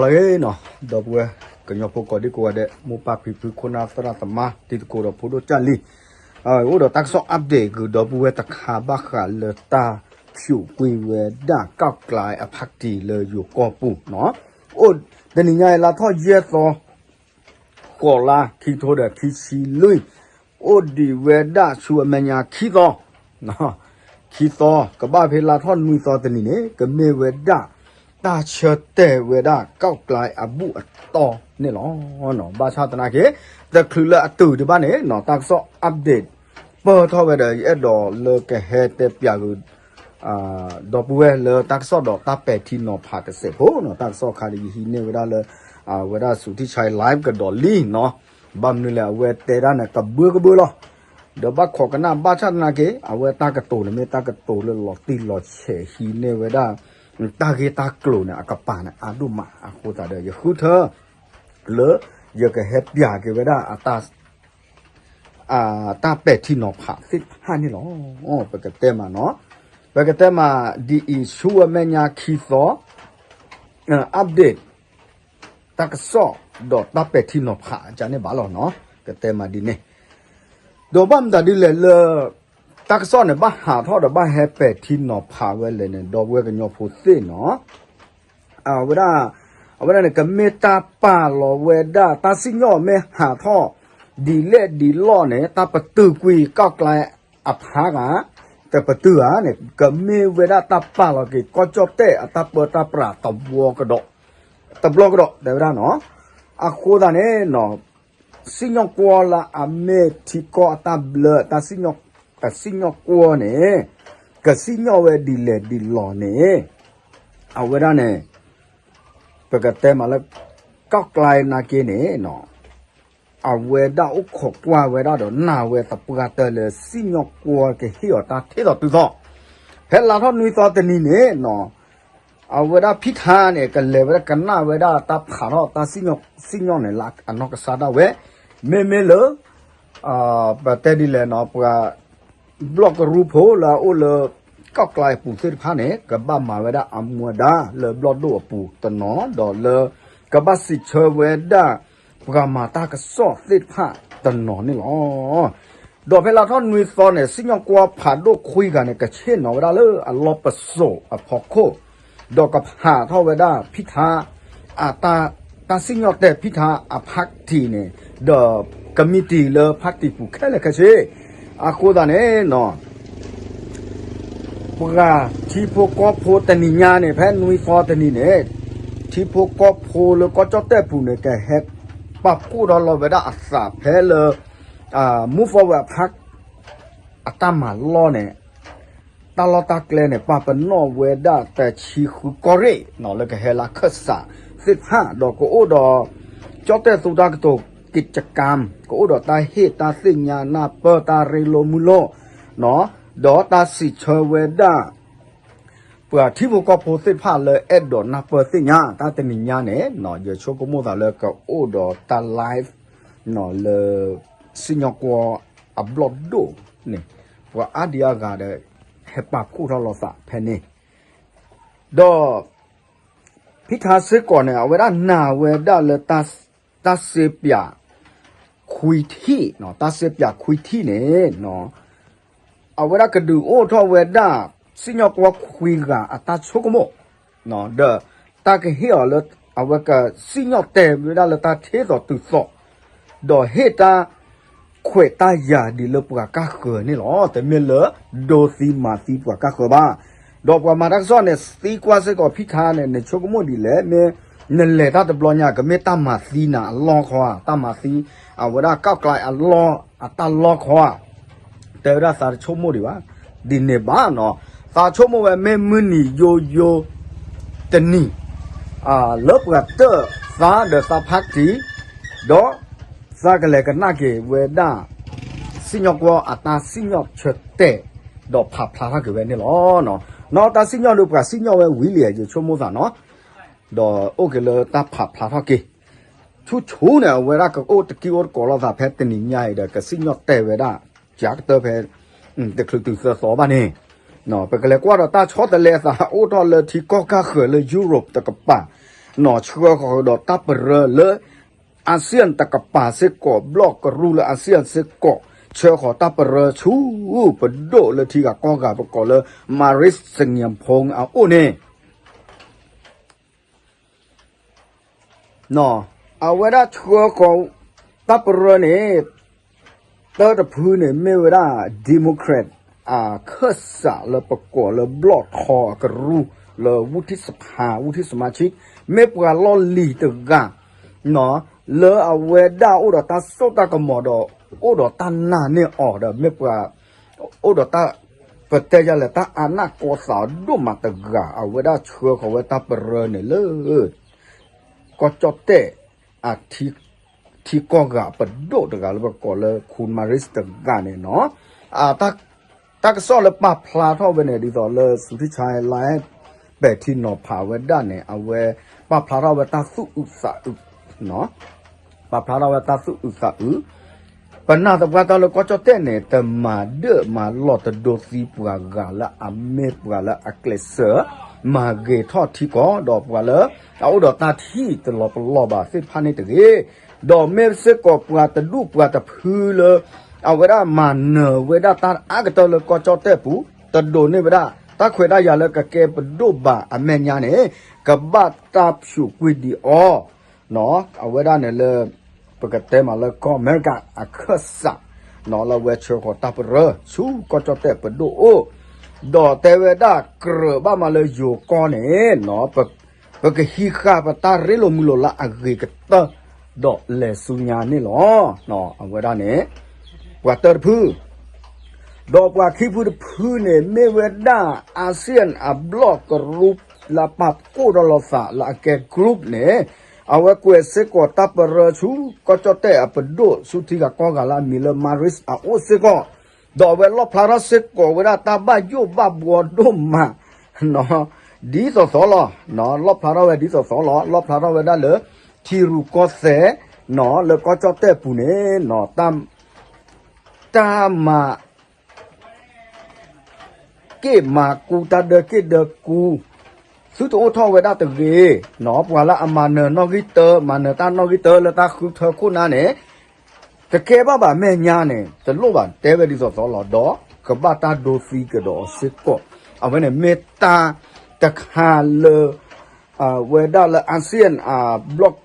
လီၤဂ့ၤနီၤ, ဒီပုၢ်ဝဲၢ်ကညီဖိကိးဒံကိးဂၤဒဲး မိၢ်ပၢ်ဖံဖု ခိၣ်နၢ်သရၣ်သမါ တံၤသကိးဒီးဖိဒိၣ်ကၢ်လံၤ, အိၣ်ဒီးတၢ်ကစီၣ် update ဂုာ်ဒီပုၢ်ဝဲၢ်တခါဘၣ်ဃးလၢတၢ်ဖျိးကွံာ်ဝဲဒၣ် ကၢ်ကျါအဖါတံၢ်လၢယိၤကီၢ်ပူၤနီၤ, အိၣ်တနံၤညါအံၤ လါထီၣ်ယဲၢ်သီ ဃိးလါ ခံထိဒီးခံဆံလွံၢ်, အိၣ်ဒံးဝဲဒၣ်ဆူအမဲာ်ညါခံသီ, ခံသီ ကဘၣ်ဖဲလါထီၣ်နွံသီတနံၤန့ၣ် ကမ့ၢ်ဝဲဒၣ် တၢ်ဆၢတဲာ်ဝဲဒၣ် ကၢ်ကျါအဘူၣ်အတီၢ်န့ၣ်လီၤ. ဘၣ်ဆၣ်သနာ်က့ တချုးလၢအတုၤဒံးဘၣ်န့ၣ်နီၤ တၢ်ကစီၣ် update ပၢၢ်ထီၣ်ဝဲဒီး ယအဲၣ်ဒိးလၢကဟဲတဲပၠးဂုာ် ဒီပုၢ်ဝဲၢ်လၢတၢ်ကစီၣ်ဒီးတၢ်ပဲာ်ထံနီၤဖးတစဲးဖိနီၤ, တၢ်ကစီၣ်ခါဒီး ယဟံးန့ၢ်ဝဲဒၣ်လၢ အဝဲဒၣ် စူၤထံၣ်ဆဲး live ကဒီးလံနီၤ, ဘၣ်မနုၤလဲၣ် အဝဲတဲဒၣ်န့ၣ် ကဘှၢကဘှၢလီၤ, ဒီးဘၣ်ခိးကနၣ် ဘၣ်ဆၣ်သနာ်က့ အဝဲတၢ်ကတိၤန့ၣ် မ့ၢ်တၢ်ကတိၤလၢလီၤတံၢ်လီၤဆဲး ဟံးန့ၢ်ဝဲဒၣ် တၢ်ဂ့ၢ်တၢ်ကျိၤန့ၣ် အကပၤန့ၣ် အါဒိၣ်မးအဃိသတးဒီး ယဃုထၢ လၢ ယကဟဲပၠးက့ၤဝဲဒၣ် တၢ်ပဲာ်ထံနီၤဖးသ့ၣ်တဖၣ်န့ၣ်လီၤ. ပကတဲမးနီၤ, ပကတဲမးဒ်အံၤ ဆူအမဲာ်ညါခံသီ update တၢ်ကစီၣ်ဒီးတၢ်ပဲာ်ထံနီၤဖးကန့ၣ်ဘၣ်လီၤနီၤ, ကတဲမးဒ်န့ၣ်, ဒီးဘၣ်မတၤဒ်လဲၣ်လၢ တၢ်ကစီၣ်န့ၣ် ဘၣ်ဟးထီၣ်ဒီးဘၣ်ဟဲပဲာ်ထံနီၤဖးဝဲလဲၣ်န့ၣ် ဒီပုၢ်ဝဲၢ်ကညီဖိသ့ၣ်နီၤ အဝဲဒၣ် အဝဲဒၣ်န့ၣ် ကမ့ၢ်တၢ်ပာ်လီၤဝဲဒၣ် တၢ်စံၣ်ညီၣ်မ့ၢ်ဟးထီၣ် ဒ်လဲၣ်ဒ်လဲၣ်န့ၣ် တၢ်ပတုာ်ကွံာ်ကၢ်ကျါအဖါဂၤ တပတုာ်ဧါန့ၣ် ကမ့ၢ်ဝဲဒၣ်တၢ်ပာ်လီၤက့ၤ ကီၢ်ကၠီၣ်တဲၣ်အတၢ်ပၢတၢ်ပြးတဝီကဒီး တဘျီကဒီး တဲဝဲဒၣ်နီၤ, အဃိသတးန့ၣ်နီၤ စံၣ်ညီၣ်ကွီၢ်လၢအမ့ၢ်ထံကီၢ်အတၢ်ဘျၢ တၢ်စံၣ်ညီၣ် အစံၣ်ညီၣ်ကွီၢ်န့ၣ် ကစံၣ်ညီၣ်ဝဲဒ်လဲၣ်ဒ်လဲၣ်န့ၣ် အဝဲဒၣ်န့ၣ် ပကတဲမးလၢ ကၢ်ကျါနာ်က့န့ၣ် အဝဲဒၣ်အိၣ်ခိးကွၢ်ဝဲဒၣ်ဒီးနာ်ဝဲသပှၢ်တၢၢ်လၢ စံၣ်ညီၣ်ကွီၢ်ကဟ့ၣ်အီၤတၢ်ထံၣ်သိးတုၤသိး, ဖဲလါထီၣ်နွံသီတနံၤန့ၣ်နီၤ အဝဲဒၣ်ဖံထါန့ၣ် ကလဲၤဝဲဒၣ်ကနၣ်ဝဲဒၣ်တၢ်ဖးထီၣ်တၢ်စံၣ်ညီၣ် စံၣ်ညီၣ်န့ၣ်လၢအနီၢ်ကစၢ်ဒၣ်ဝဲ, မ့မ့ၢ်လၢ ပတဲဒ်လဲၣ်နီၤ ပှၤ ဘျီၣ်ကရူၢ်ဖိလၢအအိၣ်လၢ ကီၢ်ကျါအပူၤသ့ၣ်တဖၣ်န့ၣ် ကဘၣ်မၤဝဲဒၣ်အမူအဒါလၢဘျီၣ်ဒိၣ်အပူၤတနီၤ ဒီးလၢ ကဘၣ်စံးဆၢဝဲဒၣ် ပှၤမၤတၢ်ကစီၣ်သ့ၣ်တဖၣ်တနီၤန့ၣ်လီၤ. ဒီးဖဲလါထီၣ်နွံသီန့ၣ် စံၣ်ညီၣ်ကွီၢ်ဖးဒိၣ်ခွံဂၤန့ၣ် ကဆ့ၣ်နီၤဝဲဒၣ်လၢအလီၢ်ပစိာ်အဖီခိၣ်, ဒီးကဖးထီၣ်ဝဲဒၣ်ဖံထါ အတၢ် တၢ်စံၣ်ညီၣ်တဲာ်ဖံထါအဖါတံၢ်န့ၣ် ဒီးကမံးတံာ်လၢဖါတံၢ်ပူၤခဲလၢာ်ခဲဆ့, အဃိသတးန့ၣ်နီၤ ပှၤထံဖိကီၢ်ဖိတနံၤညါန့ၣ် ဖဲနွံသီတနံၤန့ၣ် ထံဖိကီၢ်ဖိလၢကီၢ်ကၠီၣ်တဲၣ်ပူၤန့ၣ် ကဟဲပာ်ဖှိၣ်ထီၣ်လီၤဝဲဒၣ်အသးဖဲလၢ Move Forward အဖါ အတၢ်မၤလီၢ်န့ၣ် တၢ်လီၢ်တၢ်ကျဲန့ၣ် ပာ်ပနီၣ်ဝဲဒၣ်တဆံဃုကီၢ်ရ့ၣ်နီၤ လၢကဟဲလၢခၢၣ်စးသ့ၣ်တဖၣ် ဒီးကအိၣ်ဒီး ကၠီၣ်တဲၣ်သူတၢ်ကတိၤ ကံးကကၢမ် ကအိၣ်ဒီးတၢ်ဟ့ၣ်တၢ်သ့ၣ်ညါနၢ်ပၢၢ်တၢ်ရ့လိာ်မုာ်လိာ်နီၤ ဒီးတၢ်စံးဆၢဝဲဒၣ် ပှၤထံဖိကီၢ်ဖိသ့ၣ်တဖၣ်လၢအဲၣ်ဒိးနၢ်ပၢၢ်သ့ၣ်ညါ တၢ်တနံၤညါန့ၣ်နီၤ ယဆိကမိၣ်သးလၢကအိၣ်ဒီးတၢ် live နီၤ လၢ စံၣ်ညီၣ်ကွီၢ်အဘျီၣ်ဒိၣ်န့ၣ် ပှၤအါဒံအါဂၤဒီး ဟဲပာ်ဖှိၣ်ထီၣ်လိာ်သးဖဲန့ၣ် ဒီး ဖံထါစ့ၢ်ကီးန့ၣ် အဝဲဒၣ်နာ်ဝဲဒၣ်လၢ တၢ်စ့ပၠး ခွံထံၣ်နီၤ တၢ်စ့ပၠးခွံထံၣ်န့ၣ်နီၤ အဝဲဒၣ်ကဒုးအိၣ်ထီၣ်ဝဲဒၣ် စံၣ်ညီၣ်ကွီၢ်ခွံဂၤအတၢ်ဆိကမိၣ် ဒီးတၢ်ကဟ့ၣ်အီၤလၢ အဝဲကစံၣ်ညီၣ်တဲာ်ဝဲဒၣ်လၢတၢ်ထံၣ်သိးတုၤသိး ဒီးဟ့ၣ်တၢ်ခွဲးတၢ်ယာ်ဒ်လၢပှၤကၢ်ဃၢၤန့ၣ်လီၤ. တမ့ၢ်လၢ ဒိသံမၤသံပှၤကၢ်ဃၢၤဘၣ်. ဒီးပှၤမၤတၢ်ကစီၣ်န့ၣ် သံကွၢ်စ့ၢ်ကီးဖံထါန့ၣ် နဆိကမိၣ်ဒ်လဲၣ် မ့ၢ်နလဲၤတၢ်တဘျီညါ ကမ့ၢ်တၢ်မၤသံနၤအလီၢ်ခီဧါ, တၢ်မၤသံ အဝဲဒၣ်ကၢ်ကျါအလီၢ် အတၢ်လီၢ်ခီဧါ တဲဝဲဒၣ်သးတဆိကမိၣ်ဒံးဘၣ်, ဒ်န့ၣ်ဘၣ်နီၤ, သးဆိကမိၣ်ဝဲမ့ၢ်မုၢ်နံၤယိယိ တနံၤ လၢပှၤတၢၣ်သးဒီးသးဖါတံၢ် ဒီးသးကလဲၤကနၣ်က့ၤဝဲဒၣ် စံၣ်ညီၣ်ကွီၢ်အတၢ်စံၣ်ညီၣ်ဆၢတဲာ် ဒီးဖးဖျါထီၣ်က့ၤဝဲန့ၣ်လီၤ. နီၢ်တၢ်စံၣ်ညီၣ်ဒုးပှၤစံၣ်ညီၣ်ဝဲဝံၤလံ ယဆိကမိၣ်သးနီၤ, ဒီးအိၣ်က့ၤလၢတၢ်ဖးဖျါထီၣ်က့ၤ ဆူၣ်ဆူၣ်န့ၣ် အဝဲဒၣ်ကအိၣ်တကံၢ်အိၣ်တကိးလိာ်သးဖဲတနံၤညါအံၤဒီး ကစံၣ်ညီၣ်တဲာ်ဝဲဒၣ် ကကတၢၢ်ဖဲ တချုးတုၤသၢသီဘၣ်န့ၣ်, ပကလဲၤကွၢ်ဒီးတၢ်ဆီတလဲအသးအိၣ်ထီၣ်လၢထံကီၢ်ကၢ်ဃၢၤလၢ Europe တကပၤ, နီၢ်ဆှၢဃီၤဒီးတၢ်ပရၢလၢ အၣ်စံၣ်ယၣ်တကပၤစ့ၢ်ကီး ဘျီၣ်ကရူၢ်လၢအၣ်စံၣ်ယၣ်စ့ၢ်ကီး ဆှၢဃီၤတၢ်ပရၢဆူ ပဒိၣ်လၢထံဂၤကီၢ်ဂၤပကိးလၢ Maris Sangiampong အအိၣ်န့ၣ် အဝဲဒၣ်ဆှၢဃီၤတၢ်ပရၢန့ၣ် တၢတဖုန့ၣ် မ့ၢ်ဝဲဒၣ် Democrat အခၢၣ်စးလၢပကိးလၢဘျီၣ်ထီအကရူၢ်လၢ ဝူထံၣ်စဖါ ဝူထံၣ်စမါဆံး မ့ၢ်ပှၤလီၢ်လံၤတဂၤ လၢအဝဲဒၣ်အိၣ်ဒီးတၢ်စိတၢ်ကမီၤဒီး အိၣ်ဒီးတၢ်နာ်န့ၢ်အီၤဒီး မ့ၢ်ပှၤ အိၣ်ဒီးတၢ် ပတဲယၤလဲၣ် တၢ်အနၢ်ကီသးအီၤဒိၣ်မးတဂၤ အဝဲဒၣ်ဆှၢဃီၤဝဲတၢ်ပရၢန့ၣ်လၢ ကီၢ်ကၠီၣ်တဲၣ် အ ထံကီၢ်ဂၤပဒိၣ်တဂၤလၢပကိးလၢ ခူၣ်မၤရံးတဂၤန့ၣ်နီၤ တၢ်ကစီၣ်လၢပာ်ဖျါထီၣ်ဝဲန့ၣ် ဒ်သိးလၢ စူၤထံဆါ လါ ပဲာ်ထံနီၤဖးဝဲဒၣ်န့ၣ် အဝဲပာ်ဖျါထီၣ်ဝဲတၢ်သူၣ်အုးသးအုး ပာ်ဖျါထီၣ်ဝဲတၢ်သူၣ်အုးသးအုး ပနာ်သပှၢ်တၢ်လၢကီၢ်ကၠီၣ်တဲၣ်န့ၣ် တမၤဒၢၣ်မၤလီၢ်တဒိသံပှၤဂၤလၢအမ့ၢ်ပှၤလၢအကျဲးစၢး မၤဂ့ၤထီၣ်ထံကီၢ် ဒီးပှၤလၢ အအိၣ်ဒီးတၢ်ထံၣ်တလီၤပလိာ်ဘၣ်သ့ၣ်တဖၣ်န့ၣ်တဂ့ၤ, ဒီးမ့ၢ်စ့ၢ်ကီးပှၤတဒူၣ်ပှၤတဖုလၢ အဝဲဒၣ်မၤနၢၤဝဲဒၣ်တၢ်အါကတၢၢ်လၢကီၢ်ကၠီၣ်တဲၣ်ပူၤ တဒိးန့ၢ်ဝဲဒၣ် တၢ်ခွဲးတၢ်ယာ်လၢကကဲပဒိၣ်ဘၣ်အမဲာ်ညါန့ၣ် ကဘၣ်တၢ်ဖၠူးကွံာ်ဒံးအီၤ အဝဲဒၣ်န့ၣ်လၢ ပကတဲမးလၢကီၢ်အမဲရကၤအခၢၣ်စး လၢအဝဲဆှၢဃီၤတၢ်ပရၢ ဆူကီၢ်ကၠီၣ်တဲၣ်ပဒိၣ်အိၣ်, ဒီးတဲဝဲဒၣ်ကြၢးဘၣ်မးလၢယိၤကီၢ်န့ၣ် ပကဟံးဃာ်ပတၢ်ရ့လိာ်မုာ်လိာ်လၢအဂ့ၤကတၢၢ် ဒီးလဲၤဆူညါန့ၣ်လီၤ. အဝဲဒၣ်န့ၣ် ပှၤတၢတဖု ဒီးပှၤခံဖုတဖုန့ၣ် မ့ၢ်ဝဲဒၣ် ASEAN အဘျီၣ်ကရူၢ် လၢပာ်ဖှိၣ်ထီၣ်လိာ်သးလၢအကဲ group န့ၣ် အဝဲကွဲးစ့ၢ်ကီးတၢ်ပရၢဆူ ကီၢ်ကၠီၣ်တဲၣ်အပဒိၣ် ဆူထံဂၤကီၢ်ဂၤလၢအမံၤလၢ Maris အအိၣ်စ့ၢ်ကီး, ဒီးအဝဲလီၣ်ဖျါထီၣ်စ့ၢ်ကီးဝဲဒၣ်တၢ်ဘၣ်ယိၣ်ဘၣ်ဘှီဒိၣ်မး ဒ်သိးသိးလီၤ. လီၣ်ဖျါထီၣ်ဝဲဒ်သိးသိးလီၤ. လီၣ်ဖျါထီၣ်ဝဲဒၣ်လၢ ထံရူၢ်ကီၢ်သဲး လၢကီၢ်ကၠီၣ်တဲၣ်ပူၤန့ၣ် တၢ်မၤ က့ၢ်မၤကူ တၢ်ဒၢက့ၢ်ဒၢကူ သုတအိၣ်ထီၣ်ဝဲဒၣ်တဂ့ၤ, ပှၤလၢအမၤနၢၤနီၣ်ဂံၢ်တၢ မၤနၢၤတၢ်နီၣ်ဂံၢ်တၢလၢတၢ်ဃုထၢခိၣ်နၢ်န့ၣ် ကကဲဘၣ်ဘၣ်မဲာ်ညါန့ၣ် တလိၣ်ဘၣ်တဲဝဲဒ်သိးသိးလီၤ. ဒီးကဘၣ်တၢ်ဒိသံကဒီးအီၤစ့ၢ်ကီး, အဝဲန့ၣ်မ့ၢ်တၢ်တခါလၢ ဝဲဒၣ်လၢ ASEAN အဘျီၣ်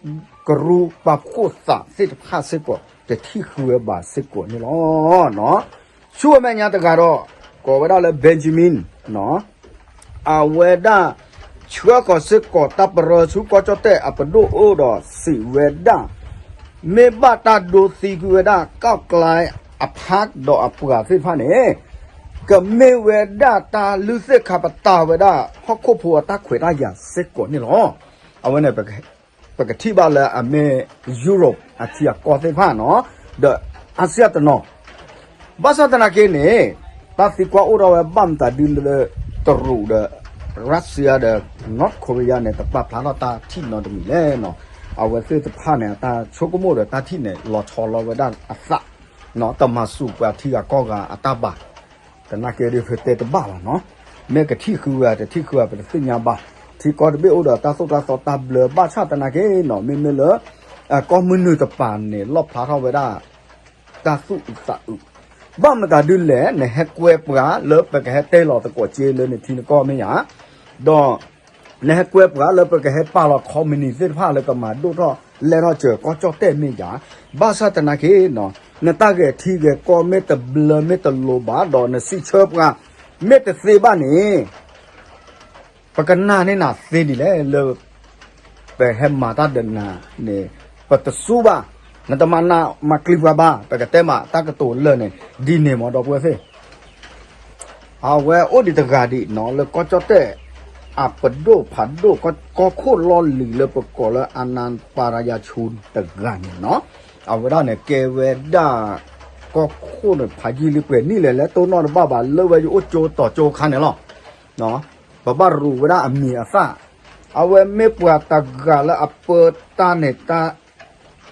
ကရူၢ်ပာ်ဖှိၣ်သးသ့ၣ်တဖၣ်စ့ၢ်ကီး တထံၣ်ဃုာ်ဝဲဘၣ်စ့ၢ်ကီးန့ၣ်လီၤ. ဆူအမဲာ်ညါတဂၤဒီး ကိးဝဲဒၣ်လၢ Benjamin အဝဲဒၣ် ဆှၢဃီၤစ့ၢ်ကီးတၢ်ပရၢဆူကီၢ်ကၠီၣ်တဲၣ်အပဒိၣ်အိၣ်ဒီးစံးဝဲဒၣ် မ့ၢ်ဘၣ်တၢ်ဒိသံကွံာ်ဝဲဒၣ် ကီၢ်ကျဲအဖးဒီးအပှၤသ့ၣ်တဖၣ်န့ၣ် ကမ့ၢ်ဝဲဒၣ်တၢ်လုၢ်သ့ၣ်ခါပတာ်ဝဲဒၣ် ဟီၣ်ခိၣ်ဖိအတၢ်ခွဲးတၢ်ယာ်စ့ၢ်ကီးန့ၣ်လီၤ. အဝဲန့ၣ် ပကထံၣ်ဘၣ်လၢအမ့ၢ် Europe အထံအကီၢ်သ့ၣ်တဖၣ်နီၤ ဒီး ASEAN တနီၤ ဘၣ်ဆၣ်သနာ်က့န့ၣ် တၢ်သံကွၢ်အိၣ်ထီၣ်ဝဲဘၣ်မတၤဒ်လၢ တရူးဒီး Russia ဒီး North Korea န့ၣ် တပာ်ဖျါထီၣ်တၢ်ထံၣ်နီတမံၤလဲၣ်နီၤ. အဝဲသ့ၣ်တဖၣ်န့ၣ် အတၢ်ဆိကမိၣ်ဒီးတၢ်ထံၣ်န့ၣ် လီၤဆီလီၤဝဲဒၣ်အသး တမၤစူၢ်ပှၤထံဂၤကီၢ်ဂၤအတၢ်ဘၣ် သနာ်က့ဒ်ဖဲတဲတဘၣ်ဘၣ်နီၤ. မ့ၢ်ကထံၣ်ဃုာ်ဝဲတထံၣ်ဃုာ်ဝဲ ပတသ့ၣ်ညါဘၣ်. ထံကီၢ်တဘ့ၣ်အိၣ်ဒီးတၢ်သိၣ်တၢ်သီတၢ်ဘျၢ ဘၣ်ဆၣ်သနာ်က့နီၤ မ့မ့ၢ်လၢ ကီၢ်မုၢ်နုာ်တပၤန့ၣ် လီၣ်ဖျါထီၣ်ဝဲဒၣ် တၢ်သူၣ်အုးသးအုး ဘၣ်မတၤဒ်လဲၣ် နဟဲကွဲပှၤလၢပကဟဲတဲလီၤသကိးစ့လၢနထံနကီၢ်မ့ၢ်ယၤ ဒီး နဟဲကွဲပှၤလၢပကဟဲပာ်လီၤ ခီမနံၤသ့ၣ်တဖၣ်လၢကမၤဒိၣ်ထီၣ်လဲၢ်ထီၣ်စၢၤကီၢ်ကၠီၣ်တဲၣ်မ့ၢ်ယၤ ဘၣ်ဆၣ်သနာ်က့နီၤ နတၢ်ဂဲၤထံဂဲၤကီၢ်မ့ၢ်တဘျၢမ့ၢ်တလိၤဘၣ် ဒီးနစံးဆၢပှၤ မ့ၢ်တသ့ဘၣ်န့ၣ် ပကနာ်န့ၢ်နၤသ့ဒ်လဲၣ်လၢ ပဟဲမၤတၢ်ဒီးနၤန့ၣ် ပတစူဘၣ်, နတမၤနးမၤကျံၤပှၤဘၣ်, ပကတဲမးတၢ်ကတိၤလၢာ်န့ၣ် ဒ်န့ၣ်မ့ၢ်ဒီပုၢ်ဝဲၢ်သ့ၣ် အဝဲအိၣ်ဒံးတဂၤဒံးနီၤ လၢကီၢ်ကၠီၣ်တဲၣ် အပဒိၣ်ဖးဒိၣ် ကီၢ်ခိၣ်လီၢ်လံၤလၢပကိးလၢ အနၢ်ပၤရယၤဆူတဂၤန့ၣ်နီၤ, အဝဲဒၣ်န့ၣ် ကဲဝဲဒၣ် ကီၢ်ခိၣ်န့ၣ် ဖးယံာ်လံပှဲၤနံၣ်လဲၣ် လဲၤတိၢ်နီၣ်တဘၣ်ဘၣ် လၢဝဲယအိၣ်ကၠိတီၤကၠိခါန့ၣ်လီၤ. ပဘၣ်ရူးဝဲဒၣ်အမံၤအသၣ်, အဝဲမ့ၢ်ပှၤတဂၤလၢအပၢတၢ်န့ၣ်တၢ်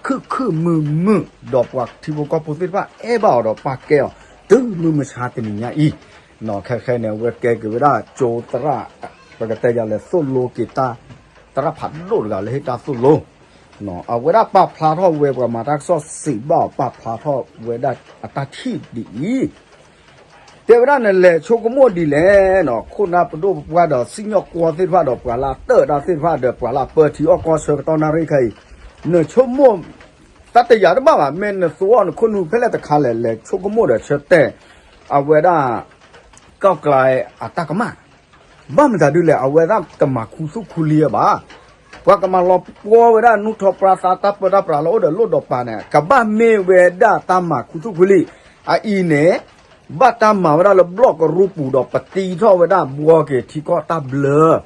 ခုၣ်ခုၣ်မုာ်မုာ်, ဒီးပှၤထံဖိကီၢ်ဖိသ့ၣ်တဖၣ်အဲၣ်ဘၣ်အီၤဒီးပာ်ကဲအီၤ တုၤမုၢ်မဆါတနံၤညါအံၤ, ခဲခဲန့ၣ် အဝဲကဲက့ၤဝဲဒၣ်ကၠိသရၣ်, ပကတဲယၤလဲၣ် သိၣ်လိက့ၤတၢ် သရၣ်ဖးဒိၣ်တဂၤလၢဟ့ၣ်တၢ်သိၣ်လိ အဝဲဒၣ်ပာ်ဖျါထီၣ်ဝဲပှၤမၤတၢ်ကစီၣ်စံးဘၣ်အီၤ ပာ်ဖျါထီၣ်ဝဲဒၣ်အတၢ်ထံၣ်ဒ်အံၤ, တဲဝဲဒၣ်နလဲၤဆိကမိၣ်ဒ်လဲၣ်နီၤ, ခိၣ်နၢ်ပဒိၣ်ပပှၢ်ဒီးစံၣ်ညီၣ်ကွီၢ်သ့ၣ်တဖၣ်ဒီးပှၤလၢအတၢၢ်တၢ်သ့ၣ်တဖၣ်ဒီးပှၤလၢအပၢထံအီၣ်ကီၢ်ဆၢကတီၢ်နၣ်ရံၣ်ခဲအံၤ, နဆိကမိၣ် တၢ်တယာ်တဘၣ်ဘၣ်, မ့ၢ်နသူအီၤနခိၣ်နူာ်ဖဲလဲၣ်တခါလဲၣ် လဲၤဆိကမိၣ်ဒီးဆၢတဲာ် အဝဲဒၣ် ကီၢ်ကျါအတၢ်ကမၣ် ဘၣ်မတၤဒ်လဲၣ် အဝဲဒၣ်တမၤခူသူၣ်ခူလံအဘၣ်. ပှၤကမၤလီၤပှီၢ်ဝဲဒၣ်နူၢ်ထီၣ်ပြါသါတၢ်ပၢတၢ်ပြးလၢအိၣ်ဒီးလိၣ်ဒီးပၤန့ၣ် ကဘၣ်မ့ၢ်ဝဲဒၣ်တၢ်မၤခူသူၣ်ခူလံ အအံၤန့ၣ် ဘၣ်တၢ်မၤဝဲဒၣ်လၢဘျီၣ်ကရူၢ်ပူၤဒီးပတံထီၣ်ဝဲဒၣ်ဘှီက့ၤထံကီၢ်တၢ်ဘျၢ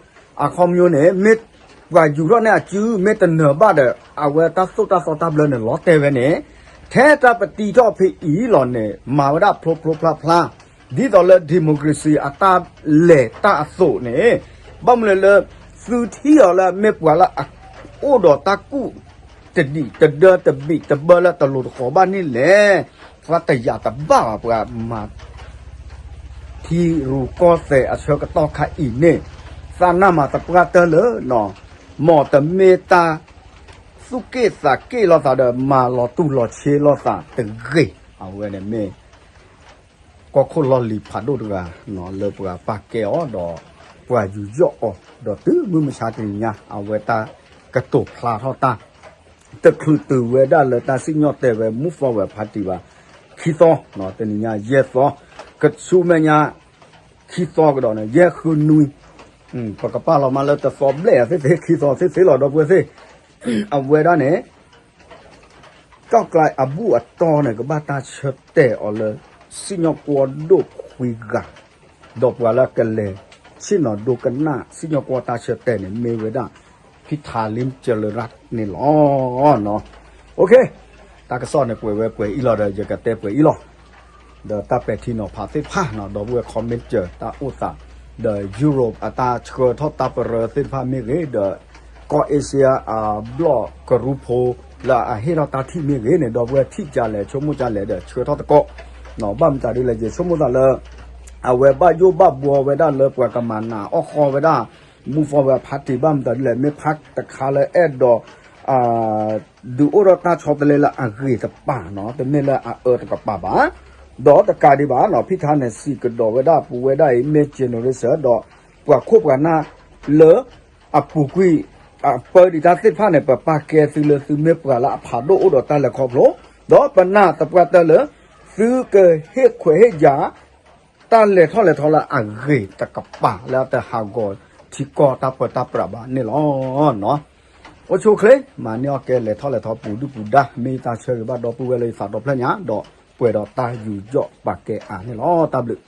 အခီပညီန့ၣ် မ့ၢ်ပှၤယူၤထီၣ်န့ၢ်အစု မ့ၢ်တနၢၤဘၣ်ဒီး အဝဲတၢ်သိၣ်တၢ်သီတၢ်ဘျၢန့ၣ်လီၤတဲာ်ဝဲန့ၣ် ထဲတၢ်ပတံထီၣ်ဖဲအံၤလီၤန့ၣ် မၤဝဲဒၣ်ဖျိဖျိဖျါဖျါ ဒ်သိးလၢ democracy အတၢ်လဲၤတၢ်အသိးန့ၣ် ဘၣ်မနုၤလဲၣ်လၢ သုထံၣ်အီၤလၢမ့ၢ်ပှၤလၢအအိၣ်ဒီးတၢ်ကူၣ်တဒံးတဒၢတဘံးတဘၢလၢတလိၤတဃီၤဘၣ်န့ၣ်လဲၣ်, သးတယာ်တဘၣ်ဘၣ်ပှၤမၤ ထံရူၢ်ကီၢ်သဲးအဆၢကတီၢ်ခါအံၤန့ၣ်, သးနၢ်မၤသပှၢ်တၢၢ်လၢ မ်တမ့ၢ်တၢ်သူၣ်က့ၣ်သးက့ၣ်လိာ်သးဒီး မၤလီၤတူၢ်လီၤဆ့လိာ်သးတဂ့ၤ. အဝဲန့ၣ်မ့ၢ် ကီၢ်ခိၣ်လီၢ်လံၤဖးဒိၣ်တဂၤ လၢပှၤပာ်ကဲအီၤဒီး ပှၤယူးယီၣ်အီၤ ဒီးတုၤမုၢ်မဆါတနံၤညါ အဝဲတၢ်ကတိၤဖျါထီၣ်တၢ် တချုးတုၤဝဲဒၣ်လၢတၢ်စံၣ်ညီၣ်တဲာ်ဝဲ Move Forward Party ဘၣ် ခံသီ, တနံၤညါယဲၢ်သီ, ကဆူမဲာ်ညါ ခံသီကဒီးန့ၣ် ယဲၢ်ဃုနွံ, ပကပာ်လီၤမးလၢတသီဘျဲၣ်သ့ၣ်သ့ၣ် ခံသီသ့ၣ်သ့ၣ်လီၤ ဒီပုၢ်ဝဲၢ်သ့ၣ်, အဝဲဒၣ်န့ၣ် ကီၢ်ကျါအဘူၣ်အတီၢ်န့ၣ် ကဘၣ်တၢ်ဆၢတဲာ်အီၤလၢ စံၣ်ညီၣ်ကွီၢ်ဒိၣ်ခွံဂၤ, ဒီးပှၤလၢကလဲၤဆ့ၣ်နီၤဒိကနၣ်စံၣ်ညီၣ်ကွီၢ်တၢ်ဆၢတဲာ်န့ၣ် မ့ၢ်ဝဲဒၣ် ဖံထးလ့ကၠၢလရၣ်န့ၣ်လီၤ. တၢ်ကစီၣ်န့ၣ် ကွဲးဝဲပှဲၤအံၤလီၤဒီး ယကတဲပှဲၤအံၤလီၤ. ဒီးတၢ်ပဲာ်ထံနီၤဖးသ့ၣ်တဖၣ်နီၤ ဒီပုၢ်ဝဲၢ် comment စၢၤတၢ်အိၣ်သး, ဒီး Europe အတၢ်ဆှၢထီၣ်တၢ်ပရၢသ့ၣ်တဖၣ်မ့ၢ်ဂ့ၤ, ဒီးကီၢ် Asia အဘျီၣ်ကရူၢ်ဖိ လၢအဟ့ၣ်ထီၣ်တၢ်ထံၣ်မ့ၢ်ဂ့ၤန့ၣ် ဒီပုၢ်ဝဲၢ်ထံၣ်ကလဲၣ် ဆိကမိၣ်ကလဲၣ်ဒီးဆှၢထီၣ်သကိး, ဘၣ်မတၤဒ်လဲၣ် ယဆိကမိၣ်သးလၢ အဝဲဘၣ်ယိၣ်ဘၣ်ဘှီဝဲဒၣ်လၢပှၤကမၤနးအီၣ်ဃီဝဲဒၣ် Move Forward Party ဘၣ်မတၤဒ်လဲၣ် မ့ၢ်ဖးတခါလၢအဲၣ်ဒိး ဒုးအိၣ်ထီၣ်တၢ်ဆီတလဲလၢအဂ့ၤတပၤနီၤ တမ့ၢ်လၢအအၢတကပၤဘၣ်. ဒီးတကးဒံးဘၣ်နီၤ ဖံထါန့ၣ်စံးကဒီးဝဲဒၣ် ပဝဲဒၣ်အံၤမ့ၢ် generation ဒီးပှၤခိၣ်ပှၤနၢ်လၢအပူၤကွံာ် အပၢဒံးတၢ်သ့ၣ်တဖၣ်န့ၣ် ပပာ်ကဲသုလၢသုမ့ၢ်ပှၤလၢအဖးဒိၣ်အိၣ်ဒီးတၢ်လဲၤခီဖျိ, ဒီးပနာ်သပှၢ်တၢၢ်လၢ သုကဟ့ၣ်ခွဲးဟ့ၣ်ယာ် တၢ်လဲၤထီၣ်လဲၤထီလၢအဂ့ၤတကပၤလၢတဟးဂီၤထံကီၢ်တၢ်ပၢတၢ်ပြးဘၣ်န့ၣ်လီၤ. အိၣ်ဆူၣ်အိၣ်ချ့ မၤန့ၢ်အီၣ်ကဲလဲၤထီၣ်လဲၤထီပူၤဒုၣ်ပူၤဒါ မ့ၢ်ယတၢ်ဆၢဂ့ၤဘၣ်ဒီပုၢ်ဝဲၢ်လၢယသးဒီဖျၢၣ်ညါ ဒီးပှဲၤဒီးတၢ်ယူးယီၣ်ပာ်ကဲအါန့ၣ်လီၤ. တၢ်ဘျုး